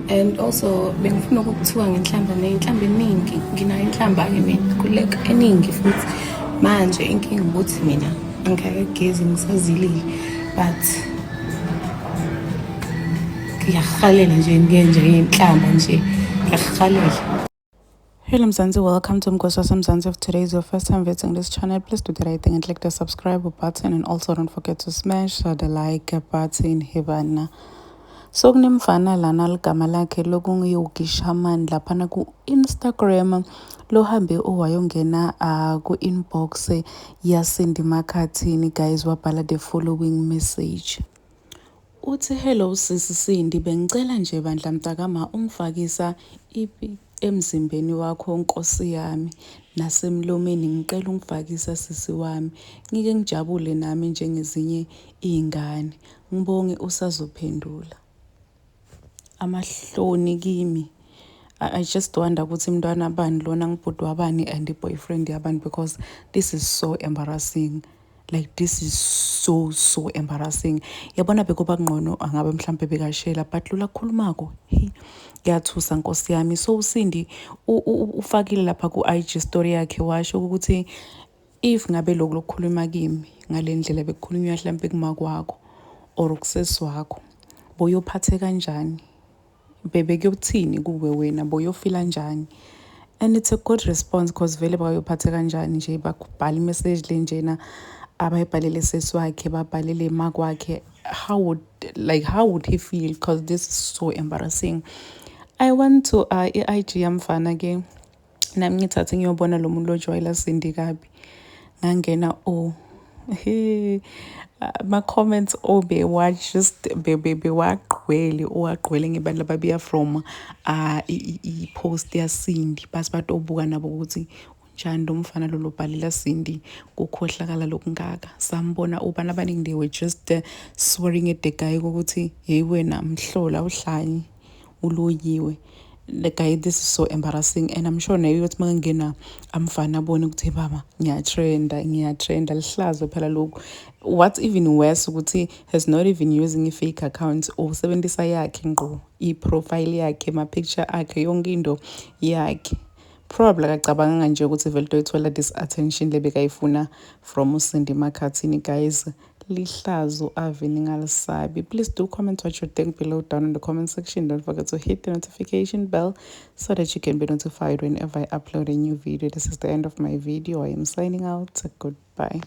And also bengifuna ukukuthuka ngenhlamba, ney'nhlamba eningi. Nginayo inhlamba-ke mina, khululeka, eningi futhi. Manje inkinga ukuthi mina angikakagezi, ngisazilile, but ngiyakuhalela nje ngenje inhlamba nje, ngiyakuhalela. Hello Mzansi, welcome to Mgosi Mzansi. If today is your first time visiting this channel, please do the right thing and click the subscribe button, and also don't forget to smash the like button. Hebana. So kunemfana lana ligama lakhe lokunguYogi laphana ku-Instagram, lohambe owayongena ku-inbox yaCindy Makhathini, guys, wabhala the following message. Uthi, "Hello sisi Cindy, bengicela nje bandla mntakama ungifakisa ipi emzimbeni wakho, nkosi yami, nasemlomeni. Ngicela ungifakisa sisi wami, ngike ngijabule nami njengezinye iy'ngane. Ngibonge usazophendula." Amahloni kimi. I just wonder ukuthi mntwana bani lona, ngibhuti wabani and i-boyfriend yabani, because this is so embarrassing. Like, this is so so embarrassing. Yabona, bekuba ngcono angabe mhlambe bekashela, but lula kukhulumako, hey, kuyathusa nkosi yami. So uCindy ufakile lapha ku-IG story yakhe, washo ukuthi if ngabe lokhu lokukhuluma kimi ngale ndlela bekukhulunywa mhlambe kuma kwakho or kusesi wakho, boyophathe kanjani? Bebekuyothini kuwe wena? Boyofila njani? And it's a good response, because vele bayophathe kanjani nje bakubhala imessage le njena abayibhalele sesi wakhe, babhalele makwakhe? How would, like, how would he feel? Because this is so embarrassing. I want to i-IG yamfana ke nami, ngithathe ngiyobona lo muntu lojwayela Cindy kabi. Ngangena, oh he, ama-comments obewa just bewagqwele, owagqwele ngebantu ababuya from i-post yaCindy, basi batobuka nabo ukuthi unjani lo mfana lo lobhalela Cindy kukhohlakala lokungaka. Sambona ubani, abaningi they were just swearing at the guy ukuthi hey wena mhlola, uhlanye, uloyiwe. The guy, this is so embarrassing, and I'm sure naye uyothi makangena amfana abone ukuthi baba, ngiyatrenda, ngiyatrenda. Lihlazo phela lokhu. What's even worse ukuthi has not even using i-fake account, usebenzisa yakhe ngqo i-profile yakhe, ama-picture akhe, yonke into yakhe. Probably akacabanganga nje ukuthi vele toyithola this attention lebekayifuna from uCindy Makhathini. Guys, lihlazo ave ningalisabi. Please do comment what you think below down in the comment section. Don't forget to hit the notification bell so that you can be notified whenever I upload a new video. This is the end of my video. I am signing out. Goodbye.